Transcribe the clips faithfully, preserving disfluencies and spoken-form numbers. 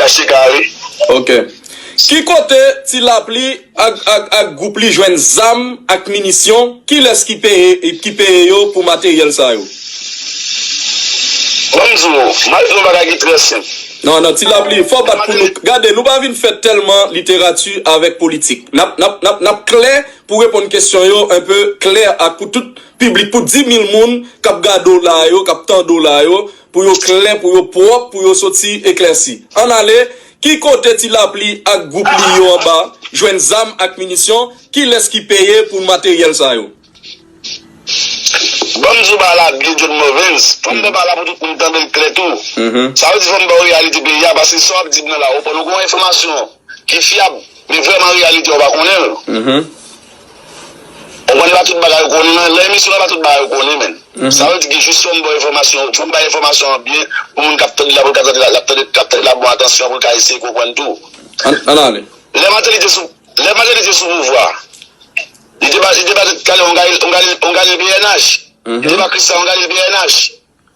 Achte kare. Ok. Ki kote Ti Lapli ak, ak, ak gwoup li jwenn zam ak minisyon? Kilès ki peye, ki peye yo pou materyèl sa yo? Ban m di w, m al di w yon bagay ki trè senp. Non, non, Ti Lapli, fò w bat pou nou. Gade, nou pa vin fè tèlman literati avèk politik. N ap, n ap, n ap, n ap klè pou reponn kesyon yo, enpe klè ak pou tout piblik, pou dis mil moun k ap gade w la yo, k ap tande w la yo, pou yo klè, pou yo pwòp, pou yo soti eklèsi. Ann ale, ki kote Ti Lapli ak gwoup li yo anba jwenn zam ak minisyon? Kilès ki peye pou materyèl sa yo? Ban m di w bagay la byen, John Morvens. Fò m fè bagay la pou tout moun tande l klè tou. Sa vle di fò m ba w reyalite peyi a, paske sa w ap di m nan la, ou konprann, ou gen yon enfòmasyon ki fyab, men vrèman reyalite a, ou pa konnen l. Ou konprann, e pa tout bagay ou konnen nan, nan emisyon an, e pa tout bagay ou konnen, menn. Sa vle di ke jis fò m ba w enfòmasyon, fò m bay enfòmasyon an byen, pou moun k ap tande la, pou l ka tande la, l ap tande, k ap tande la, bon, atansyon, pou l ka eseye konprann tou. Ann, ann ale. Lè Martelly te sou, lè Martelly te sou pouvwa, li te ba, li te ba tèt kale yon galil, yon galil, yon galil P N H. Li te ba Krisla yon galil P N H.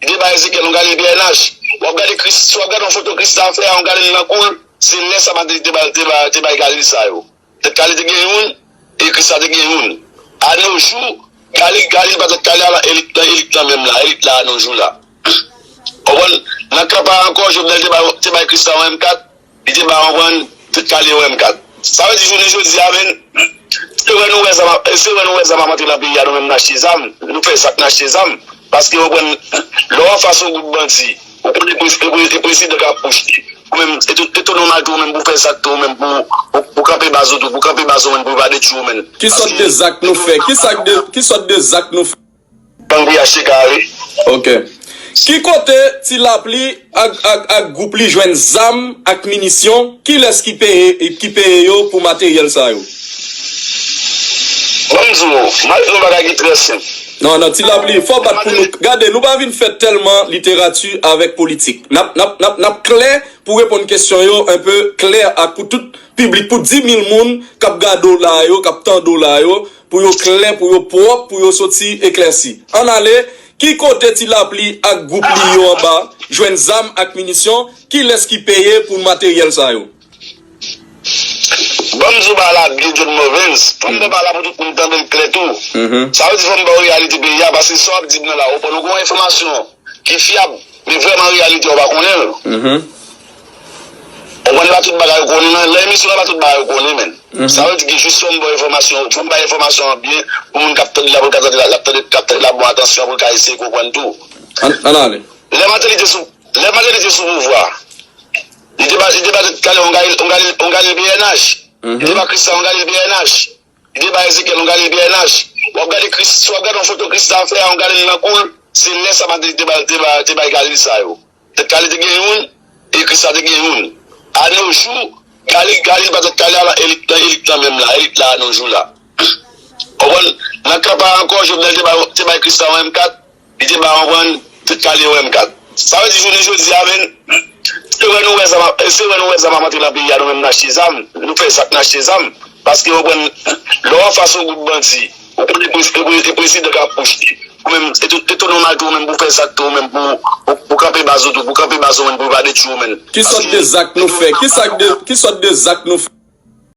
Li te ba Ezekyèl yon galil P N H. W ap gade Kris, si w ap gade yon foto Krisla fè a, yon galil nan kou l, se lè sa Martelly te ba, te ba, te bay galil sa yo. Tèt kale te gen youn, e Krisla te gen youn. A no jou, galil, galil pa tèt kale a, nan elit, nan elit lan menm la, elit la a no jou la. Ou konprann? Nan kanpay ankò, Jovenel te bay, te bay Krisla yon M kat, li te bay, ou konprann, tèt kale yon M kat. Sa vle di jounen jodi a, menn, se wè nou wè zam ap, se wè nou wè zam ap antre nan peyi a, nou menm n achte zam, nou fè zak n achte zam. Paske, ou konprann, lè w anfas yon gwoup bandi, ou konnen pre-, pre-, prezidan k ap pwoche. Ou menm, e tou, e tou nòmal tou, ou menm pou fè zak tou, ou menm pou, pou, pou kanpe baz ou tou, pou kanpe baz ou menm, pou yo pa detwi w menm. Ki sòt de zak nou fè? Ki sòt de, ki sòt de zak nou fè? Gang pou y achte kare. Ok. Ki kote Ti Lapli ak, ak, ak gwoup li jwenn zam ak minisyon? Kilès ki peye, ki peye yo pou materyèl sa yo? Ban m di w, m al di w yon bagay ki trè senp. Non, non, Ti Lapli, fò w bat pou nou. Gade, nou pa vin fè tèlman literati avèk politik. N ap, n ap, n ap, n ap klè pou reponn kesyon yo, enpe klè ak pou tout piblik, pou dis mil moun k ap gade w la yo, k ap tande w la yo, pou yo klè, pou yo pwòp, pou yo soti eklèsi. Ann ale, ki kote Ti Lapli ak gwoup li yo anba jwenn zam ak minisyon? Kilès ki peye pou materyèl sa yo? Ban m di w bagay la byen, John Morvens. Fò m fè bagay la pou tout moun tande l klè tou. Sa vle di fò m ba w reyalite peyi a, paske sa w ap di m nan la, ou konprann, ou gen yon enfòmasyon ki fyab, men vrèman reyalite a, ou pa konnen l. Ou konprann, e pa tout bagay ou konnen nan, nan emisyon an, e pa tout bagay ou konnen, menn. Sa vle di ke jis fò m ba w enfòmasyon, fò m bay enfòmasyon an byen, pou moun k ap tande la, pou l ka tande la, l ap tande, k ap tande la, bon, atansyon, pou l ka eseye konprann tou. Ann, ann ale. Lè Martelly te sou, lè Martelly te sou pouvwa, li te ba, li te ba tèt kale yon galil, yon galil, yon galil P N H. Li te ba Krisla yon galil P N H. Li te ba Ezekyèl yon galil P N H. W ap gade Kris, si w ap gade yon foto Krisla fè a, yon galil nan kou l, se lè sa Martelly te ba, te ba, te bay galil sa yo. Tèt kale te gen youn, e Krisla te gen youn. A no jou, galil, galil pa tèt kale a, nan elit, nan elit lan menm la, elit la a no jou la. Ou konprann? Nan kanpay ankò, Jovenel te bay, te bay Krisla yon M kat, li te ba, ou konprann, tèt kale yon M kat. Sa vle di jounen jodi a, menn, se wè nou wè zam ap, se wè nou wè zam ap antre nan peyi a, nou menm n achte zam, nou fè zak n achte zam. Paske, ou konprann, lè w anfas yon gwoup bandi, ou konnen pre-, pre-, pre-, prezidan k ap pwoche. Ou menm, e tou, e tou nòmal tou, ou menm pou fè zak tou, ou menm pou, pou, pou kanpe baz ou tou, pou kanpe baz ou menm, pou yo pa detwi w menm. Ki sòt de zak nou fè? Ki sòt de, ki sòt de zak nou fè?